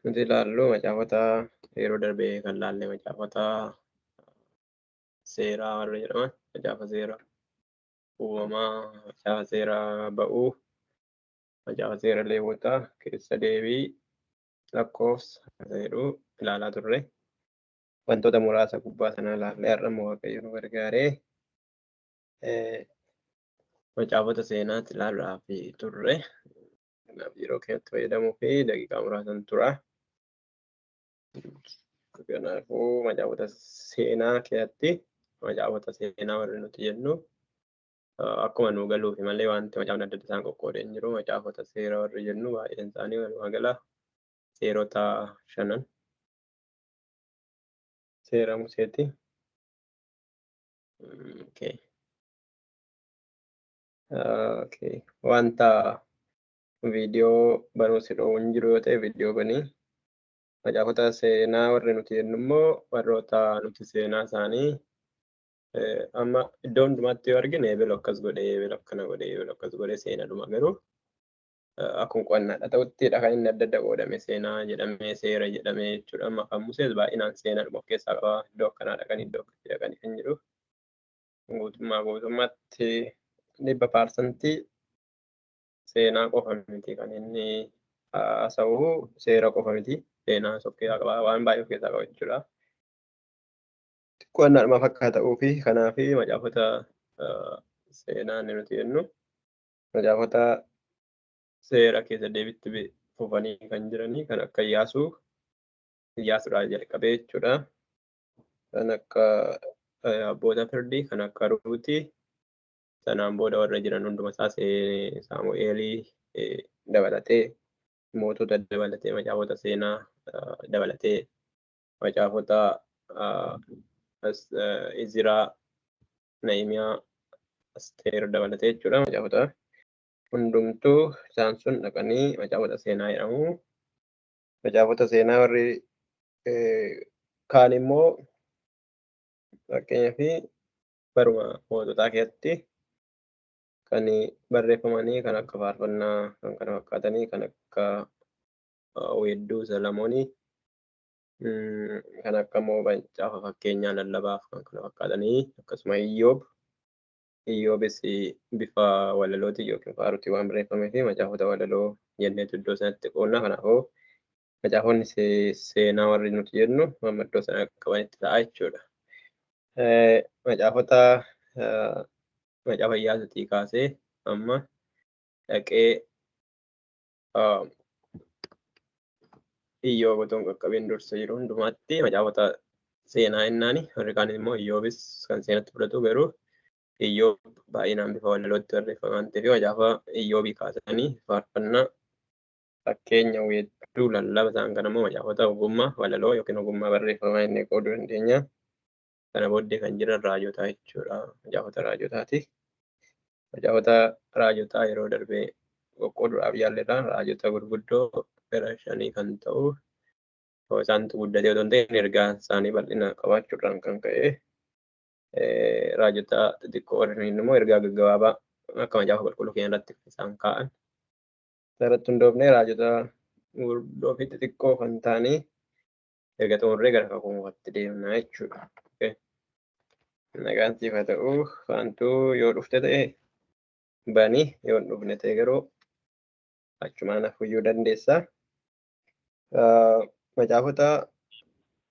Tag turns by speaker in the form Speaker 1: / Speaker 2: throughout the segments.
Speaker 1: Nuti ilaallu macaafota yeroo darbe kan laalle macaafota seeraa warra jedhaman macaafa seera uumamaa, macaafa seera ba'uu, macaafa seera Lewwotaa keessa deebii lakkoofsa jedhu ilaalaa turre. Wantoota muraasa gubbaa sana ilaallee har'a immoo Waaqayyo nu gargaaree macaafota seenaatti ilaaluudhaaf turre. Kanaaf yeroo keenyatti fayyadamuu fi daqiiqaa muraasan tura. Kanaafuu macaafota seenaa keessatti macaafota seenaa warri nuti jennu akkuma nuu galuufi malee wanti macaafni adda adda isaan qoqqoodee hin jiru. Macaafota seera warri jennu baay'een isaanii walumaa gala seerota shanan seera Museeti. Okay. Okay. Wanta viidiyoo banuu si dhoowwu hin jiru yoo ta'e viidiyoo banii. Macaafota seenaa warri nuti jennu immoo warroota nuti seenaa isaanii amma iddoo hundumaatti yoo argine ebelu akkas godhee, ebelu akkana godhee, ebelu akkas godhee seenadhuma garuu akkuma qo'annaadha ta'uttidha kan inni adda adda qoodame seenaa jedhamee seera jedhamee jechuudha. Amma kan Musees baay'inaan seenadhuma of keessaa qaba. Iddoo akkanaa dhaqanii iddoo akkasii dhaqanii kan jedhu guutummaa guutummaatti 100% seenaa qofa miti kan inni haasa'u, seera qofa miti, seenaa of keessaa qaba, waan baay'ee of keessaa qaba jechuudha. Qo'annaadhuma fakkaata ta'uu fi kanaaf macaafota seenaa inni nuti jennu macaafota seera keessa deebitti fufanii kan jiranii kan akka Iyyaasuu, Iyyaasuudhaa jalqabee jechuudha. Kan akka abboota firdii, kan akka Ruutii, sanaan booda warra jiran hunduma isaa Saamu'eelii dabalatee, mootota dabalatee, macaafota seenaa dabalatee, macaafota Iziraa, Nahimiyaa, Asteer dabalatee jechuudha. Macaafota hundumtuu isaan sun dhaqanii macaafota seenaa jedhamu. Macaafota seenaa warri kaan immoo fakkeenyaaf baruma moototaa keessatti kan barreeffamanii kan akka faarfannaa kan kana fakkaatanii kan akka weedduu Salamoonii, kan akka immoo macaafa fakkeenyaa lallabaaf kan kana fakkaatanii akkasuma Iyyoob. Iyyoobis bifa walalootiin yookiin faaruutiin waan barreeffamee fi macaafota walaloo jenneetu iddoo sanatti qoodna. Kanaafuu macaafonni seenaa warri nuti jennu amma iddoo sana qabanitti ta'a jechuudha. Macaafota macaafa Iyyaasuutii kaasee amma dhaqee Iyyoob otoo hin qaqqabin dursa jiru hundumaatti macaafota seenaa jennaani. Warri kaan immoo Iyyoobis kan seenatti fudhatu garuu Iyyoob baay'inaan bifa walalootti barreeffama waan ta'eef macaafa Iyyoobii kaasanii faarfannaa fakkeenya weedduu lallaba isaan kan immoo macaafota ogummaa walaloo yookiin ogummaa barreeffamaa jennee qooduu dandeenya. Kana booddee kan jiran raajotaa jechuudha. Macaafota raajotaati. Macaafota raajotaa yeroo darbee qoqqooduudhaaf yaalleerra. Raajota gurguddoo gara 5 kan ta'u isaantu guddatee otoo hin ta'in ergaa isaanii bal'ina qabaachuudhaan kan ka'e raajota xixiqqoo warreen immoo ergaa gaggabaabaa akka macaafa qulqulluu keenya irratti isaan kaa'an. Irratti hundoofnee raajota gurguddoo fi xixiqqoo kan ta'anii erga xumurree gara kakuu moofaatti deemna jechuudha. Nagaan siif haa ta'u. Faantuu yoo dhufte ta'e bani, yoo hin dhufne ta'e garuu achumaan hafuuyyuu dandeessa. Macaafota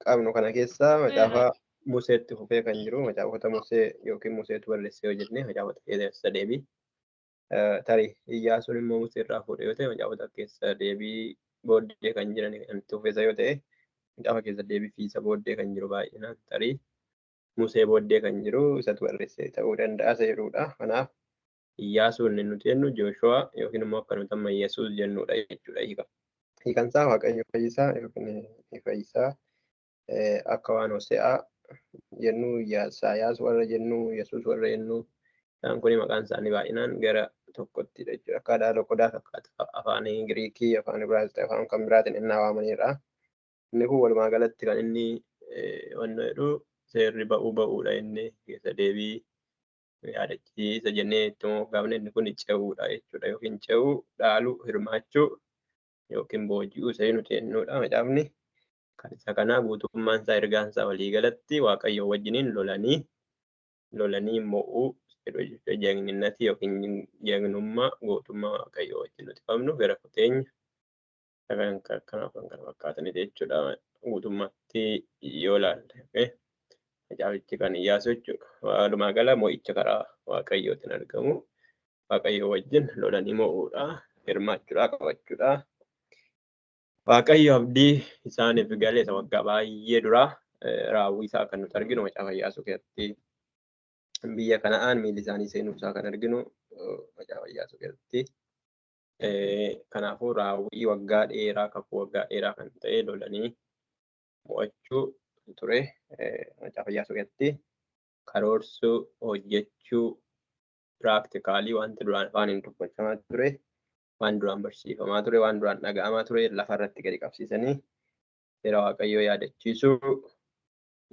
Speaker 1: qabnu kana keessaa macaafa Museetti fufee kan jiru macaafota Musee yookiin Museetu barreesse yoo jenne macaafota keessa deebii. Tarii Iyyaasuun immoo Musee irraa fuudhe yoo ta'e macaafota keessa deebii booddee kan jiran kan itti fufeessa yoo ta'e macaafa keessa deebii fi isa booddee kan jiru baay'inaan tarii Musee booddee kan jiru isatu barreesse ta'uu danda'a isa jedhudha. Kanaaf Iyyaasuun inni nuti jennu Jooshuwaa yookiin immoo akka nuti amma Yesuus jennudha jechuudha hiika. Hiikan isaa Waaqayyo fayyisaa yookiin fayyisaa akka waan Hose'aa jennu, Isaayaas warra jennu, Yesuus warra jennu isaan kun maqaan isaanii baay'inaan gara tokkottidha jechuudha. Akka aadaa loqodaa fakkaata afaan Giriikii, afaan Ibraayisxii, afaan kan biraatiin inni waamanidha. Inni kun walumaa galatti kan inni wanno jedhu seerri ba'uu ba'uudha inni keessa deebii yaadachiisa jennee itti moggaafne inni kun ce'uudha jechuudha. Yookiin ce'uu, dhaaluu, hirmaachuu yookiin booji'uu isa nuti jennuudha macaafni. Kan isa kanaa guutummaan isaa ergaan isaa waliigalatti Waaqayyo wajjiniin lolanii mo'uu jedhu jechuudha. Jagninnati yookiin jagnummaa gootummaa Waaqayyo wajjin nuti qabnu gara kuteenya kanaaf kan kana fakkaatanidha jechuudha. Guutummaatti yoo ilaalle macaafichi kan Iyyaasuu jechuudha. Walumaa gala mo'icha karaa Waaqayyootiin argamu. Waaqayyo wajjin lolanii mo'uudha, hirmaachuudha, qabachuudha. Waaqayyo abdii isaaniif gale isa waggaa baay'ee duraa raawwii isaa kan nuti arginu macaafa Iyyaasuu keessatti biyya Kana'aan miilli isaanii seenuu isaa kan arginu macaafa Iyyaasuu keessatti. Kanaafuu raawwii waggaa dheeraa kakuu waggaa dheeraa kan ta'e lolanii mo'achuu ture macaafa Iyyaasuu keessatti karoorsuu, hojjechuu, piraaktikaalii wanti duraan afaaniin dubbachamaa ture, waan duraan barsiifamaa ture, waan duraan dhaga'amaa ture lafarratti gadi qabsiisanii seera Waaqayyoo yaadachiisuu,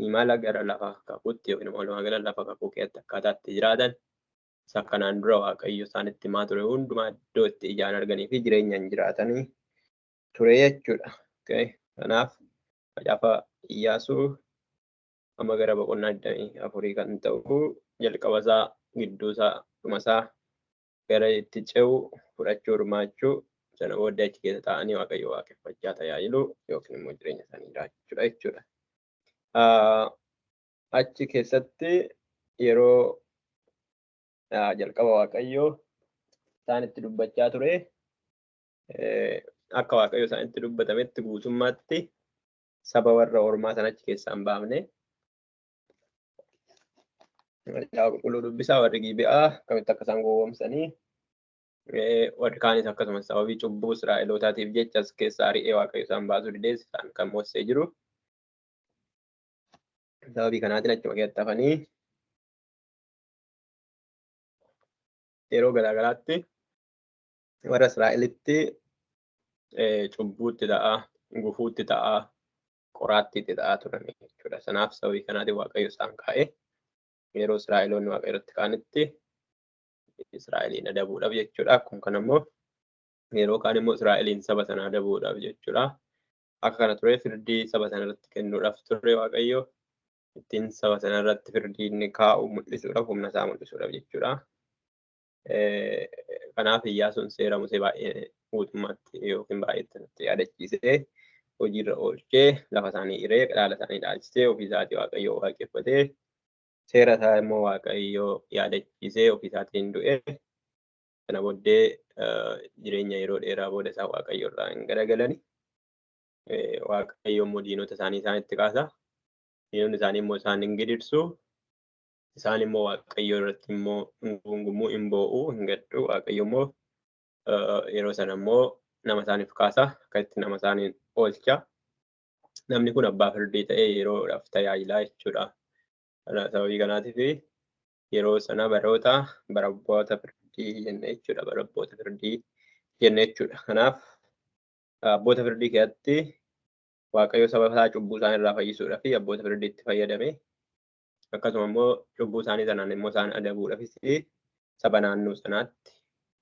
Speaker 1: imala gara lafa kakuutti yookiin walumaa gala lafa kakuu keessatti akkaataa itti jiraatan isa kanaan dura Waaqayyo isaanitti himaa ture hundumaa iddoo itti ijaan arganii fi jireenyaan jiraatanii ture jechuudha. Kanaaf macaafa Iyyaasuu amma gara boqonnaa 24 kan ta'u jalqaba isaa, gidduu isaa, dhuma isaa gara itti ce'u fudhachuu, hirmaachuu, sana booddee achi keessa taa'anii Waaqayyo waaqeffachaa tajaajilu yookiin immoo jireenya isaanii jiraachuudha jechuudha. Achi keessatti yeroo jalqaba Waaqayyo isaanitti dubbachaa ture akka Waaqayyo isaanitti dubbatametti guutummaatti saba warra ormaa sana achi keessaa hin baafne. Macaafa qulqulluu dubbisaa warri Gibe'aa akkamitti akka isaan gowwoomsanii warri kaanis akkasumas sababii cubbuu Israa'elootaatiif jecha as keessaa ari'ee Waaqayyo isaan baasuu didees isaan kan moossee jiru. Sababii kanaatiin achuma keessatti hafanii yeroo garaagaraatti warra Israa'elitti cubbuutti ta'aa, gufuutti ta'aa, qoraattiitti ta'aa turan jechuudha. Sanaaf sababii kanaatiin Waaqayyo isaan kaa'e yeroo Israa'eloonni Waaqayyo irratti ka'anitti Israa'eliin adabuudhaaf jechuudha. Akkuma kana immoo yeroo kaan immoo Israa'eliin saba sana adabuudhaaf jechuudha. Akka kana ture firdii saba sana irratti kennuudhaaf ture Waaqayyo ittiin saba sana irratti firdii inni kaa'u mul'isuudhaaf humna isaa mul'isuudhaaf jechuudha. Kanaaf Iyyaasuun seera Musee baay'ee guutummaatti yookiin baay'eetti yaadachiisee hojiirra oolchee lafa isaanii hiree dhaala isaanii dhaalchisee ofii isaatii Waaqayyo waaqeffatee seera isaa immoo Waaqayyo yaadachiisee ofii isaatiin du'e. Kana booddee jireenya yeroo dheeraa booda isaan Waaqayyo irraa hin garagalani. Waaqayyo immoo diinota isaanii isaanitti kaasa. Diinonni isaanii immoo isaan hin gidirsu. Isaan immoo Waaqayyo irratti immoo hin gungumuu, hin boo'u, hin gaddu. Waaqayyo immoo yeroo sana immoo nama isaaniif kaasa. Akkasitti nama isaaniin oolcha. Namni kun abbaa firdii ta'ee yeroodhaaf tajaajilaa jechuudha. Sababii kanaatiif yeroo sana baroota bara abboota firdii jenne jechuudha. Bara abboota firdii jenne jechuudha. Kanaaf abboota firdii keessatti Waaqayyo saba isaa cubbuu isaan irraa fayyisuudhaaf abboota firdiitti fayyadame. Akkasuma immoo cubbuu isaanii sanaan immoo isaan adabuudhaafis saba naannoo sanaatti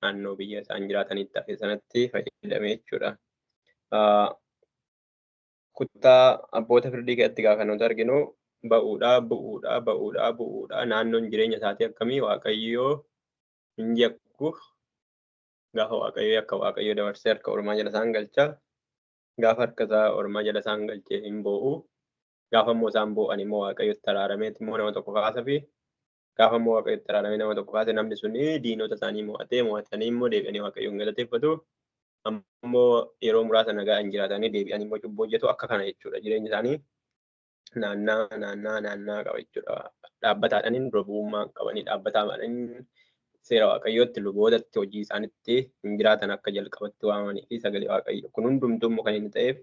Speaker 1: naannoo biyya isaan jiraatanitti hafe sanatti fayyadame jechuudha. Kutaa abboota firdii keessatti gaafa nuti arginu ba'uudhaa, bu'uudhaa, ba'uudhaa, bu'uudhaa naannoon jireenya isaatii akkamii Waaqayyoo hin yakku gaafa Waaqayyoo yakka Waaqayyoo dabarsee harka ormaa jala isaan galcha. Gaafa harka isaa ormaa jala isaan galchee hin boo'u. Gaafa immoo isaan boo'an immoo Waaqayyotti araarameet immoo nama tokko kaasa fi gaafa immoo Waaqayyotti araaramee nama tokko kaase namni suni diinota isaanii mo'atee mo'atanii immoo deebi'anii Waaqayyoon galateeffatu. Ammoo yeroo muraasa nagaa hin jiraatanii deebi'anii immoo cubbuu hojjetu akka kana jechuudha. Jireenyi isaanii naannaa naannaa naannaa qaba jechuudha. Dhaabbataadhaan dura bu'ummaa qabanii dhaabbataadhaan seera Waaqayyootti lubootatti hojii isaanitti hin jiraatan akka jalqabatti waamanii fi sagalee Waaqayyoo. Kun hundumtuu immoo kan inni ta'eef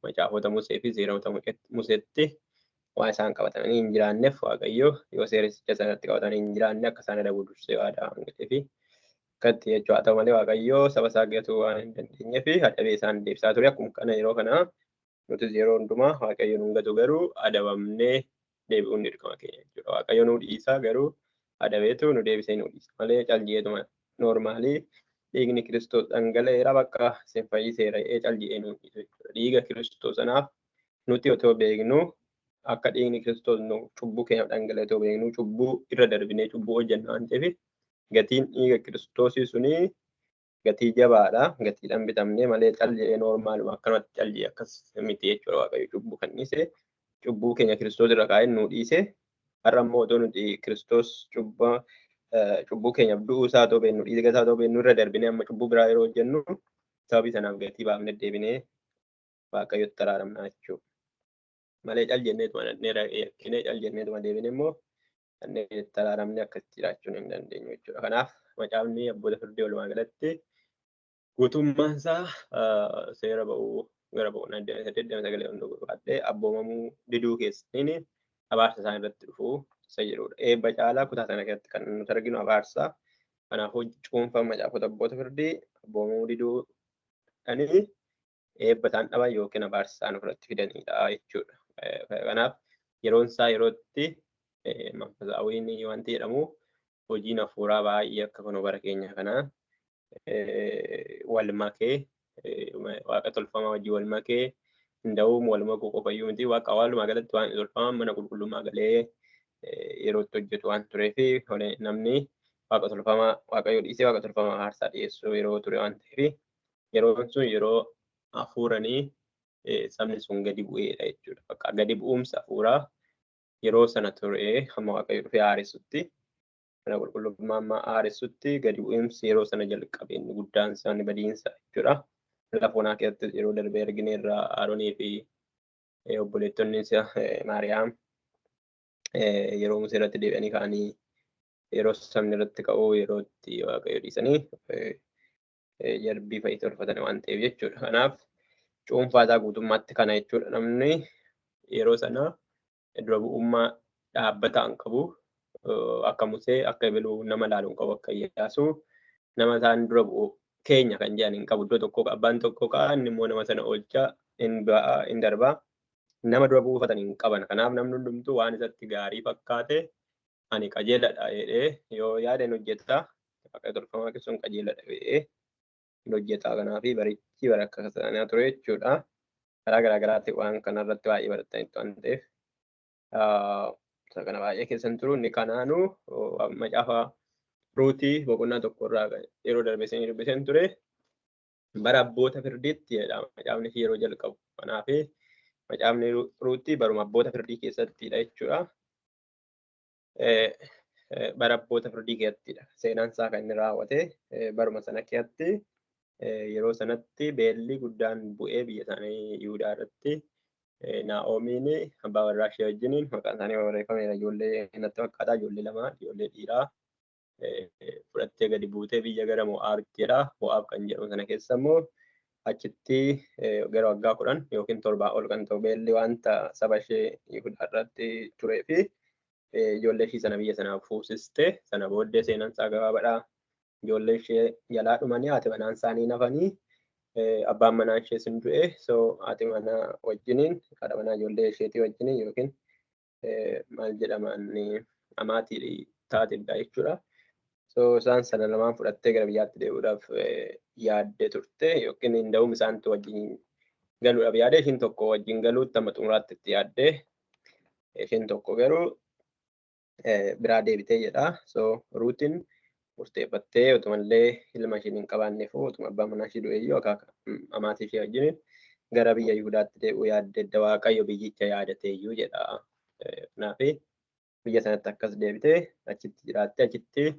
Speaker 1: macaafota Musee fi seerota Museetti waan isaan qabatanii hin jiraanneef Waaqayyo yoo seericha sanatti qabatanii hin jiraanne akka isaan adabu dursee waadaa waan galeef akkatti jechuudha. Haa ta'u malee Waaqayyo saba isaa gatuu waan hin dandeenyeef adabee isaan deebisaa ture. Akkuma kana yeroo kana nutis yeroo hundumaa Waaqayyo nu gatu garuu adabamnee deebi'uun dirqama keenya jechuudha. Waaqayyo nu dhiisa garuu adabeetu nu deebisee nu dhiisa malee caljeetuma noormaalii Dhiigni Kiristoos dhangala'eera bakka isin fayyiseera jedhee cal jedhee nuun dhiisu jechuudha. Dhiiga Kiristoos sanaaf nuti otoo beeknu akka dhiigni Kiristoos nu cubbuu keenyaaf dhangala'e otoo beeknu cubbuu irra darbinee cubbuu hojjenna waan ta'eef gatiin dhiiga Kiristoosii suni gatii jabaadha. Gatiidhaan bitamnee malee cal jedhee noormaaluma akkanumatti cal jedhee akkas miti jechuudha. Waaqayyo cubbuu kan dhiise cubbuu keenya Kiristoos irra kaa'ee nu dhiise. Har'a immoo otoo nuti Kiristoos cubbuu keenyaaf du'uu isaa otoo beeknu dhiiga isaa otoo beeknu irra darbinee amma cubbuu biraa yeroo hojjennu sababii sanaaf gatii baafnee deebinee Waaqayyotti araaramna jechuudha. Malee cal jenneetuma yakkinee cal jenneetuma deebinee immoo kanneen itti araaramne akkasitti jiraachuun hin dandeenyu jechuudha. Kanaaf macaafni abboota firdii walumaa galatti guutummaan isaa seera ba'uu gara boqonnaa 28 hunda baadhee abboomamuu diduu keessaniin abaarsa isaan irratti dhufuu isa jedhudha. Eebba caalaa kutaa sana keessatti kan nuti arginu abaarsa. Kanaafuu cuunfaa macaafota abboota firdii abboomamuu diduudhaanii eebba isaan dhaban yookiin abaarsa isaan ofirratti fidanidha jechuudha. Kanaaf yeroon isaa yerootti manfasaawiin wanti jedhamu hojiin hafuuraa baay'ee akka kunoo bara keenya kanaa wal makee waaqa tolfamaa wajjin wal makee hunda'uun wal makuu qofayyuu miti waaqa walumaa galatti waan tolfamaan mana qulqullummaa galee yeroo itti hojjetu waan tureef namni waaqa tolfamaa waaqayyo dhiisee waaqa tolfamaa aarsaa dhiyeessuu yeroo ture waan ta'eef yeroon sun yeroo hafuuranii sabni sun gadi bu'eedha jechuudha. Bakka gadi bu'umsa hafuuraa yeroo sana ture hamma waaqayyo dhufee haaressutti mana qulqullummaa amma haaressutti gadi bu'umsi yeroo sana jalqabe inni guddaan isaa inni badiinsa jechuudha. Lafa onaa keessatti yeroo darbee argine irraa Aroonii fi obboleettonni isaa Maariyaam yeroo Musee irratti deebi'anii ka'anii yeroo sabni irratti ka'uu yeroo itti waaqayyo dhiisanii jarbii fa'i tolfatan waan ta'eef jechuudha. Kanaaf cuunfaa isaa guutummaatti kana jechuudha. Namni yeroo sana dura bu'ummaa dhaabbataa hin qabu. Akka Musee akka Ebeluu nama ilaalu hin qabu akka Iyyaasuu nama isaan dura bu'u keenya kan jedhan hin qabu. Iddoo tokko abbaan tokko ka'a inni immoo nama sana oolchaa hin ba'a hin darbaa. Nama dura buufatan hin qaban. Kanaaf namni hundumtuu waan isatti gaarii fakkaate ani qajeeladha jedhee yoo yaada hin hojjeta. Waaqa tolfamaa keessuun qajeeladha jedhee hin hojjeta. Kanaaf barichi bara akka sanaa ture jechuudha. Karaa garaa garaatti waan kanarratti baay'ee baratanitti waan ta'eef isa kana baay'ee keessan turu inni kanaanuu macaafa Ruutii boqonnaa tokko irraa yeroo darbe isinii dubbiseen ture. Bara abboota firdiitti jedha macaafni yeroo jalqabu. Kanaaf macaafni Ruutii baruma abboota firdii keessattidha jechuudha. Bara abboota firdii keessattidha. Seenaan isaa kan inni raawwate baruma sana keessatti yeroo sanatti beelli guddaan bu'ee biyya isaanii Yihudaa irratti Naa'omiin abbaa warraa ishee wajjiniin maqaan isaanii barreeffameera ijoollee natti fakkaata ijoollee lama ijoollee dhiiraa fudhattee gadi buutee biyya gara Mo'aabitti jedha. Mo'aab kan jedhamu sana keessa immoo achitti gara waggaa 10 yookiin 7 ol kan ta'u beelli wanta saba ishee Yihudaa irratti turee fi ijoollee ishii sana biyya sanaaf fuusiste. Sana booddee seenaan isaa gabaabaadha. Ijoollee ishee jalaa dhumanii haati manaan isaanii nafanii abbaan manaa ishee sun du'e. So haati manaa wajjiniin haadha manaa ijoollee isheetii wajjiniin yookiin maal jedhaman amaatii taatedha jechuudha. So isaan sana lamaan fudhattee gara biyyaatti deebi'uudhaaf yaadde turte yookiin hin da'uum isaantu wajjin galuudhaaf yaade ishiin tokko wajjin galuutti amma xumuraatti itti yaadde ishiin tokko garuu biraa deebitee jedha. So Ruutiin murteeffattee utumallee ilma ishiin hin qabaanneef utuma abbaan manaa ishii du'e iyyuu akaaka amaatii ishee wajjin gara biyya Yihudaatti deebi'uu yaadde edda Waaqayyo biyyicha yaadatee iyyuu jedha. Kanaaf biyya sanatti akkas deebitee achitti jiraatte achitti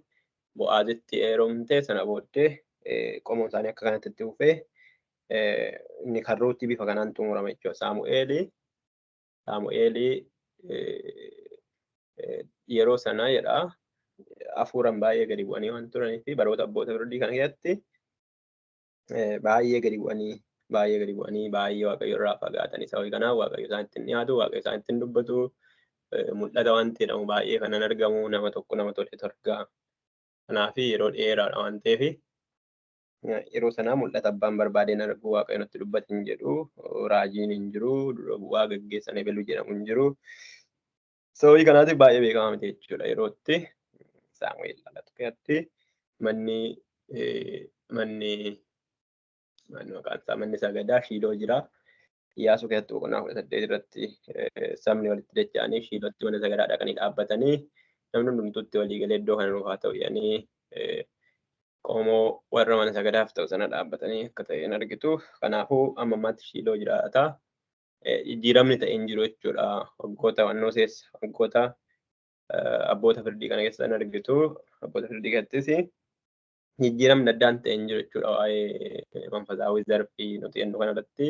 Speaker 1: Bo'aazitti heerumte sana booddee qomoon isaanii akka kanatti itti fufee inni kan Ruutii bifa kanaan xumurama jechuudha. Saamu'eeli yeroo sana jedha hafuuraan baay'ee gadi bu'anii waan turanii fi baroota abboota firdii kana keessatti baay'ee gadi bu'anii baay'ee gadi bu'anii baay'ee waaqayyo irraa fagaatanii sababii kanaaf waaqayyo isaan ittiin dhiyaatu waaqayyo isaan ittiin dubbatu mul'ata waan jedhamu baay'ee kanan argamu nama tokko nama toletu argaa. Kanaaf yeroo dheeraadha waan ta'eef yeroo sanaa mul'ata abbaan barbaadeen argu waaqayyo natti dubbate hin jedhu raajiin hin jiru dura bu'aa gaggeessan ebelu jedhamu hin jiru. Sababii kanaatiif baay'ee beekamaa miti jechuudha yerootti Saamu'eel dhalatu keessatti manni Manni maqaan isaa manni sagadaa Shiiloo jira. Iyyaasuu keessatti boqonnaa 18 irratti sabni walitti dacha'anii Shiilootti mana sagadaa dhaqanii dhaabbatanii namni hundumtuutti walii galee iddoo kana nuuf haa ta'u jedhanii qomoo warra mana sagadaaf ta'u sana dhaabbatanii akka ta'e hin argitu. Kanaafuu amma ammaatti Shiiloo jiraata. Jijjiiramni ta'e hin jiru jechuudha. Waggoota wannoo seessa waggoota abboota firdii kana keessa hin argitu. Abboota firdii keessattis jijjiiramni addaan ta'e hin jiru jechuudha. Waa'ee manfasaawii zarfii nuti jennu kanarratti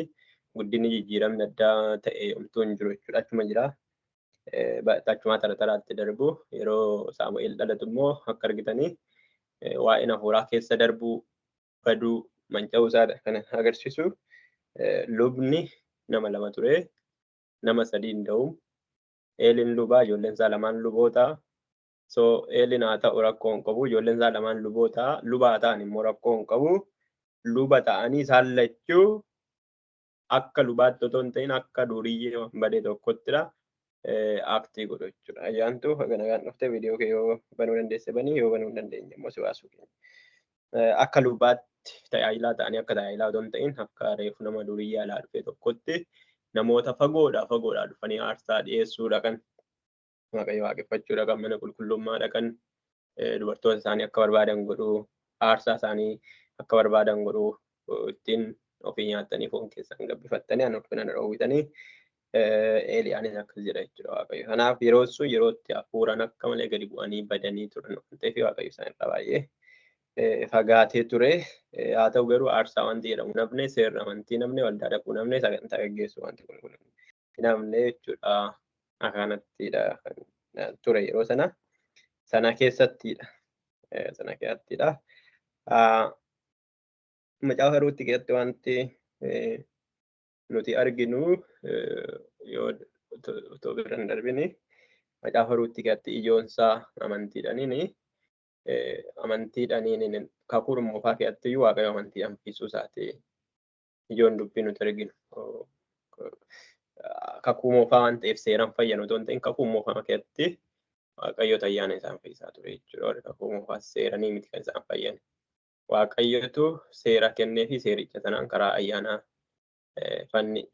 Speaker 1: guddinni jijjiiramni addaa ta'e homtuu hin jiru jechuudha. Achuma jira. Achumaa tara taraatti darbu yeroo Saamu'eel dhalatu immoo akka argitanii waa'een hafuuraa keessa darbuu baduu manca'uu isaa kan agarsiisu. Lubni nama lama ture, nama sadii hin da'u. Eeliin lubaa, ijoolleen isaa lamaan luboota. So Eeliin haa ta'u rakkoo hin qabu, ijoolleen isaa lamaan luboota. Luba haa ta'an immoo rakkoo hin qabu. Luba ta'anii isaan lachuu akka lubaatti otoo hin ta'in akka duriyyee badee tokkottidha. Aaktii godhu jechuudha. Ayyaantu nagaan dhuftee viidiyoo kee yoo banuu dandeesse banii, yoo banuu hin dandeenye immoo si baasuu keenya. Akka lubaatti tajaajilaa ta'anii akka tajaajilaa otoo hin ta'in akka reefu nama duriyyee alaa dhufe tokkotti namoota fagoodhaa fagoodhaa dhufanii aarsaa dhiyeessuudha kan Waaqayyo waaqeffachuudha kan mana qulqullummaadha kan dubartoota isaanii akka barbaadan godhuu, aarsaa isaanii akka barbaadan godhuu, ittiin ofii nyaatanii foon keessan gabbifattanii an ulfina na dhoowwitanii Eeliyaanis akkas jedha jechuudha Waaqayyo. Kanaaf yeroo sun yeroo itti hafuuraan akka malee gadi bu'anii badanii turan waan ta'eef Waaqayyo isaan irraa baay'ee fagaatee ture. Haa ta'u garuu aarsaa wanti jedhamu namne, seerri amantii namne, waldaa dhaquu namne, sagantaa gaggeessuu wanti kun kun namne jechuudha. Akanattidha kan ture yeroo sana. Sana keessattidha. Sana keessattidha. Macaafa Ruutti keessatti wanti nuti arginu yoo otoo bira hin darbini macaafa Ruutti keessatti ijoonsaa amantiidhaaniini amantiidhaaniin kakuu moofaa keessatti iyyuu Waaqayyo amantiidhaan fayyisuu isaati ijoon dubbii nuti arginu. Kakuu moofaa waan ta'eef seeraan fayyan otoo hin ta'in kakuu moofaa keessatti Waaqayyoota ayyaana isaan fayyisaa ture jechuudha. Warri kakuu moofaa seeranii miti kan isaan fayyan. Waaqayyotu seera kennee fi seericha sanaan karaa ayyaanaa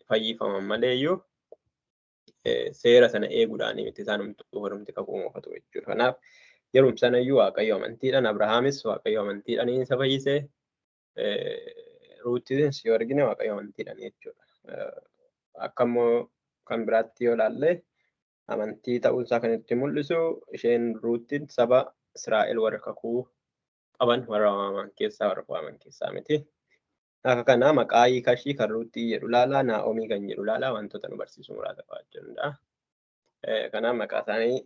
Speaker 1: fayyifaman maleeyyuu seera sana eeguudhaan miti isaan homtuu horomti kakuu moofatu jechuudha. Kanaaf yeruma sanayyuu Waaqayyo amantiidhaan Abrahaamis Waaqayyo amantiidhaan isa fayyise, Ruuttis yoo argine Waaqayyo amantiidhaan jechuudha. Akka immoo kan biraatti yoo ilaalle amantii ta'uunsaa kan itti mul'isu isheen Ruuttiin saba Israa'el warra kakuu qaban warra waamaman keessaa warra waaman keessaa miti. Akka kana maqaa hiikashii kan Ruuttii jedhu ilaalaa, Naa'omii kan jedhu ilaalaa wantoota nu barsiisu muraasa qabaachuu danda'a. Kanaaf maqaa isaanii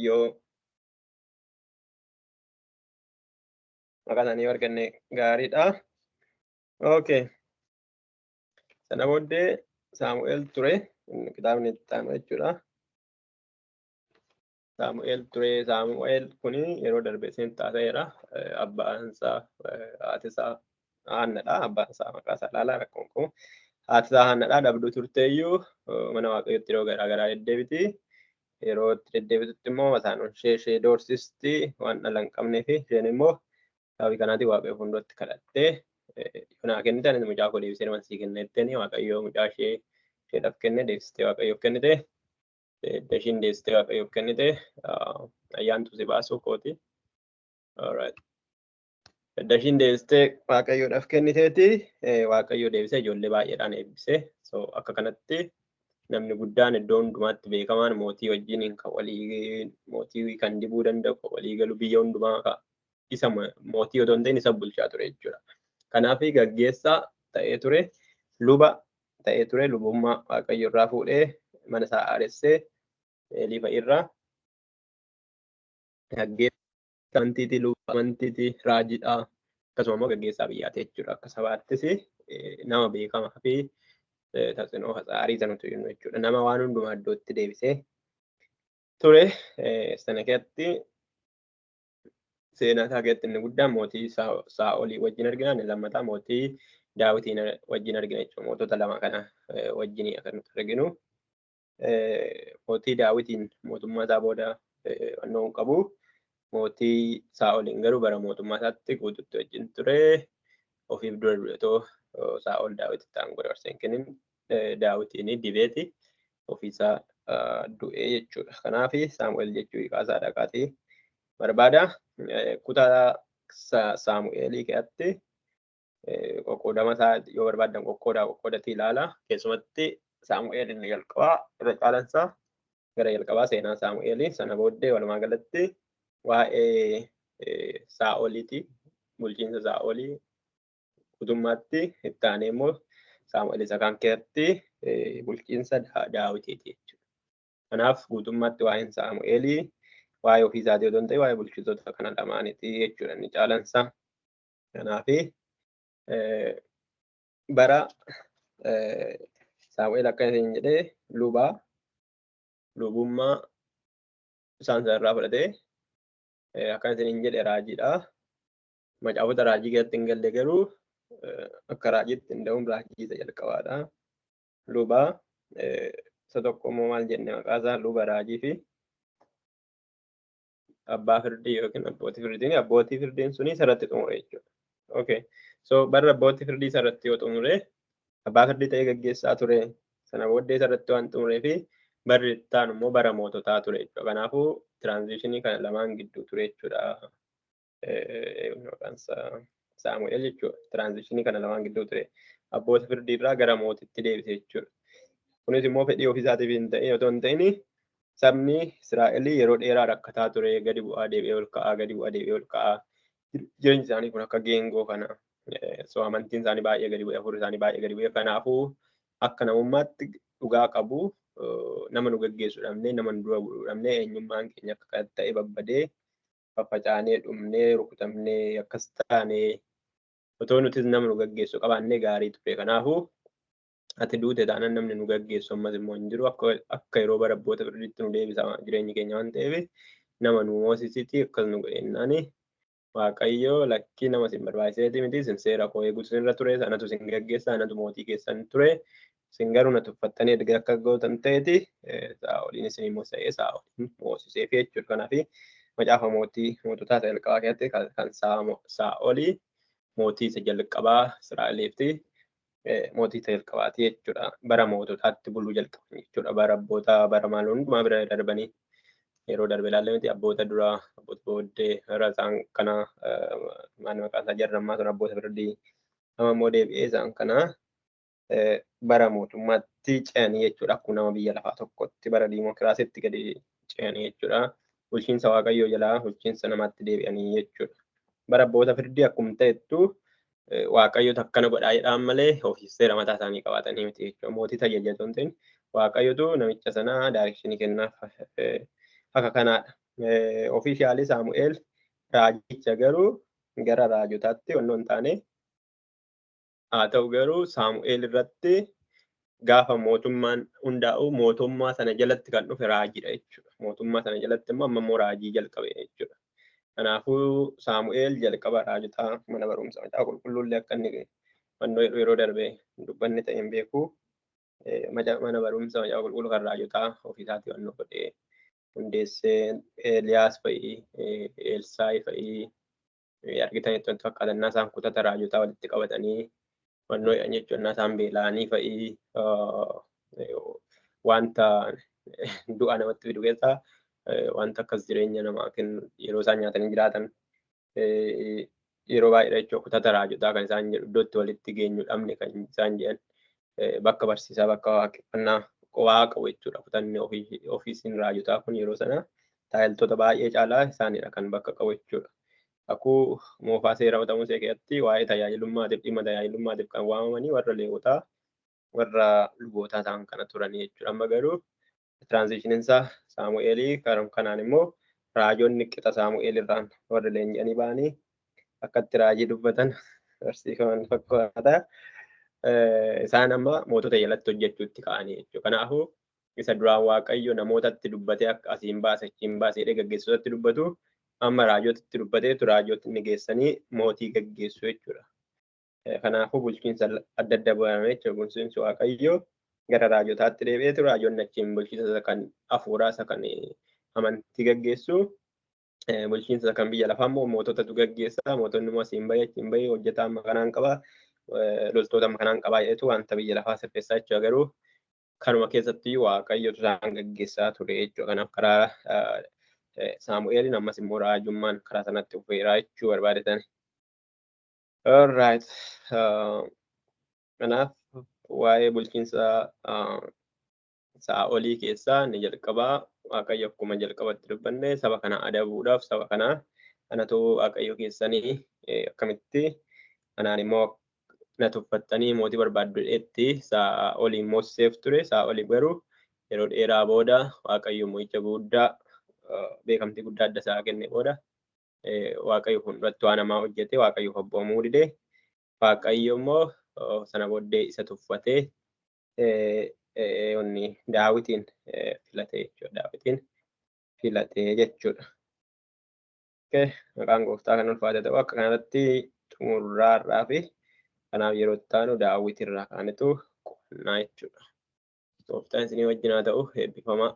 Speaker 1: yoo maqaa isaanii yoo arganne gaariidha. Okay. Sana booddee Saamu'eel ture kitaabni itti aanu jechuudha. Saamu'eel ture. Saamu'eel kuni yeroo darbe isin taasa'eera. Abbaan isaa haati isaa Haannadha. Abbaan isaa maqaa isaa ilaalaa rakkoon kun. Haati isaa Haannadha. Dhabduu turteeyyuu mana Waaqayyootti yeroo garaa garaa deddeebiti. Yeroo itti deddeebitutti immoo mataan ishee ishee doorsisti waan dhala hin qabnee fi isheen immoo sababii kanaatiin Waaqayyo fuulduratti kadhattee yoo naa kennite anis mucaa koo deebisee nama sii kenna jetteen Waaqayyo mucaa ishee isheedhaaf kenne deebistee Waaqayyoof kennite. Edda ishiin deebistee Waaqayyoof kennite ayyaantu si baasuu kooti. Alright. Edda ishiin deebistee Waaqayyoodhaaf kenniteeti Waaqayyo deebisee ijoollee baay'eedhaan eebbise. So akka kanatti namni guddaan iddoo hundumaatti beekamaan mootii wajjin kan walii mootii kan dibuu danda'u kan walii galu biyya hundumaa isa mootii otoo hin ta'in isa bulchaa ture jechuudha. Kanaaf gaggeessaa ta'ee ture, luba ta'ee ture, lubummaa Waaqayyo irraa fuudhee mana isaa haaressee Eelii fa'i irraa gaggeessaa amantiiti, luba amantiiti, raajiidha. Akkasuma immoo gaggeessaa biyyaati jechuudha. Akka sabaattis nama beekamaa fi tasinoo hatsaarii sanatu jennu jechuudha. Nama waan hundumaa iddootti deebisee ture. Sana keessatti seenaa isaa keessatti inni guddaan mootii Saa'olii wajjin argina. Inni lammataa mootii Daawitiin wajjin argina jechuudha. Mootota lama kana wajjin kan nuti arginu. Mootii Daawitiin mootummaa isaa booda fannoo hin qabu. Mootii Saa'oliin garuu bara mootummaa isaatti guututti wajjin ture. Ofiif dura du'etoo Saa'ol Daawititti aangoo dabarsee hin kennin Daawitiin dibeeti ofiisaa du'ee jechuudha. Kanaaf Saamu'eel jechuu hiikaasaa dhaqaatii barbaada. Kutaa Saamu'eelii keessatti qoqqoodama isaa yoo barbaaddan qoqqoodaa qoqqoodatii ilaala. Keessumatti Saamu'eel inni jalqabaa irra caalansaa gara jalqabaa seenaa Saamu'eelii sana booddee walumaa galatti waa'ee Saa'oliiti. Bulchiinsa Saa'olii guutummaatti itti aanee immoo Saamu'eel isa kaan keessatti bulchiinsa Daawitiiti jechuudha. Kanaaf guutummaatti waa'een Saamu'eelii waa'ee ofii isaatii otoo hin ta'in waa'ee bulchitoota kana lamaaniiti jechuudha inni caalansaa. Kanaaf bara Saamu'eel akka isin jedhee lubaa lubummaa isaan irraa fudhatee akka isin jedhe raajiidha. Macaafota raajii keessatti hin galle garuu akka raajiitti hin da'uun raajii isa jalqabaadha. Lubaa isa tokko immoo maal jenne maqaa isaa luba raajii fi abbaa firdii yookiin abbootii firdiin abbootii firdiin suni isarratti xumure jechuudha. Okay. So barra abbootii firdii isarratti yoo xumure abbaa firdii ta'ee gaggeessaa ture sana booddee isarratti waan xumuree fi barri itti aanu immoo bara moototaa ture jechuudha. Kanaafuu tiraanzishinii kana lamaan gidduu ture jechuudha. Maqaan Saamu'eel jechuudha. Tiraanzishinii kana lamaan gidduu ture. Abboota firdii irraa gara mootitti deebise jechuudha. Kunis immoo fedhii ofiisaatiif hin ta'in otoo hin ta'in sabni Israa'elii yeroo dheeraa rakkataa ture gadi bu'aa deebi'ee ol ka'aa gadi bu'aa deebi'ee ol ka'aa jireenyi isaanii kun akka geengoo kana so amantiin isaanii baay'ee gadi bu'ee hafuurri isaanii baay'ee gadi bu'ee kanaafuu akka namummaatti dhugaa qabu nama nu gaggeessu dhabnee nama nu dura bu'u dhabnee eenyummaan keenya akka ta'e babbadee faffacaanee dhumnee rukutamnee akkas taanee otoo nutis nama nu gaggeessu qabaannee gaarii ture kanaafuu ati duute taanaan namni nu gaggeessu ammas immoo hin jiru akka yeroo bara abboota firdiitti nu deebisa jireenyi keenya waan ta'eef nama nu moosisiiti akkas nu godhennaani Waaqayyo lakkii nama isin barbaachiseeti miti isin seera koo eeguutu isinirra ture anatu isin gaggeessa anatu mootii keessan ture isin garuu na tuffattanii erga akka gootan ta'eeti Saa'oliin isin immoo sa'ee Saa'oliin moosiseef jechuudha. Kanaaf macaafa mootii moototaa isa jalqabaa keessatti kan Saa'olii mootii isa jalqabaa Israa'eliifti mootii isa jalqabaati jechuudha. Bara moototaatti buluu jalqaban jechuudha. Bara abbootaa bara maal hundumaa bira darbanii yeroo darbe ilaalle miti abboota duraa abboota booddee bara isaan kana maal maqaan isaa jarrammaa sun abboota firdii amma immoo deebi'ee isaan kana bara mootummaatti ce'anii jechuudha. Akkuma nama biyya lafaa tokkotti bara diimokiraasiitti gadi ce'anii jechuudha. Bulchiinsa Waaqayyoo jalaa bulchiinsa namaatti deebi'anii jechuudha. Bara abboota firdii akkuma ta'ettu Waaqayyotu akkana godhaa jedhaan malee ofiis seera mataa isaanii qabaatanii miti jechuudha. Mootii tajaajila osoo hin ta'in Waaqayyotu namicha sanaa daayirekshinii kennaaf akka kanaadha. Ofiishaalii Saamu'eel raajicha garuu gara raajotaatti onnoo hin taane haa ta'u garuu Saamu'eel irratti gaafa mootummaan hundaa'u mootummaa sana jalatti kan dhufe raajiidha jechuudha. Mootummaa sana jalatti immoo amma immoo raajii jalqabe jechuudha. Kanaafuu Saamu'eel jalqaba raajotaa mana barumsa macaafa qulqulluullee akka inni fannoo yeroo darbe dubbanni ta'e hin beeku. Mana barumsa macaafa qulqulluu kan raajotaa ofiisaatii fannoo godhee hundeessee Eeliyaas fa'ii Elsaayi fa'ii argitanitti wanti fakkaatannaa isaan kutata raajotaa walitti qabatanii fannoo jedhan jechuudha. Isaan beela'anii fa'ii wanta du'a namatti fidu keessaa wanta akkas jireenya namaa kennu yeroo isaan nyaatanii jiraatan yeroo baay'ee jechuudha kutata raajotaa kan isaan jedhu iddoo itti walitti geenyu dhabne kan isaan jedhan bakka barsiisaa bakka waaqeffannaa waa qabu jechuudha. Kutanni ofiisiin raajotaa kun yeroo sana taayiltoota baay'ee caalaa isaanidha kan bakka qabu jechuudha. Akkuu moofaa seera Musee keessatti waa'ee tajaajilummaatiif dhimma tajaajilummaatiif kan waamamanii warra leewotaa warra lubootaa ta'an kana turanii jechuudha. Amma garuu tiraanzishiniin isaa Saamu'eelii kanaan immoo raajonni qixa Saamu'eel irraan warri leenji'anii ba'anii akkatti raajii dubbatan barsiifaman fakkaata. Isaan amma mootota jalatti hojjechuutti ka'anii jechuudha. Kanaafuu isa duraan Waaqayyo namootatti dubbatee akka asiin baase achiin baase jedhee gaggeessotatti dubbatu amma raajotatti dubbateetu raajotni geessanii mootii gaggeessu jechuudha. Kanaafuu bulchiinsa adda adda bu'ame jechuudha. Bulchiinsi Waaqayyo gara raajotaatti deebi'eetu raajonni achiin bulchiinsa kan hafuuraa isa kan amantii gaggeessu Bulchiinsa kan biyya lafaa immoo moototatu gaggeessa. Mootonni immoo asiin bahee achiin bahee hojjetaa amma kanaan qaba. Loltoota amma kanaan qabaa jedhetu wanta biyya lafaa sirreessaa jechuudha. Garuu kanuma keessatti Waaqayyotu isaan gaggeessaa ture jechuudha. Kanaaf karaa Saamu'eeliin ammas immoo raajummaan karaa sanatti dhufeera jechuu barbaadetan. Alright. Kanaaf waa'ee bulchiinsa Saa'olii keessaa inni jalqabaa Waaqayyo akkuma jalqabatti dubbanne saba kana adabuudhaaf saba kana anatu Waaqayyo keessanii akkamitti anaan immoo na tuffattanii mootii barbaaddu jedheetti Saa'oliin moosiseef ture. Saa'olii garuu yeroo dheeraa booda Waaqayyo mo'icha guddaa beekamtii guddaa adda isaa kenne booda Waaqayyo fuulduratti waan hamaa hojjete, Waaqayyo abboomuu dide. Waaqayyo immoo sana booddee isa tuffatee inni Daawitiin filate jechuudha. Daawitiin filate jechuudha. Maqaan gooftaa kan ulfaate ta'u akka kanarratti xumurraarraa fi kanaaf yeroo itti aanu Daawit irraa kaanetu qo'annaa jechuudha. Gooftaan isinii wajjin haa ta'u, eebbifamaa.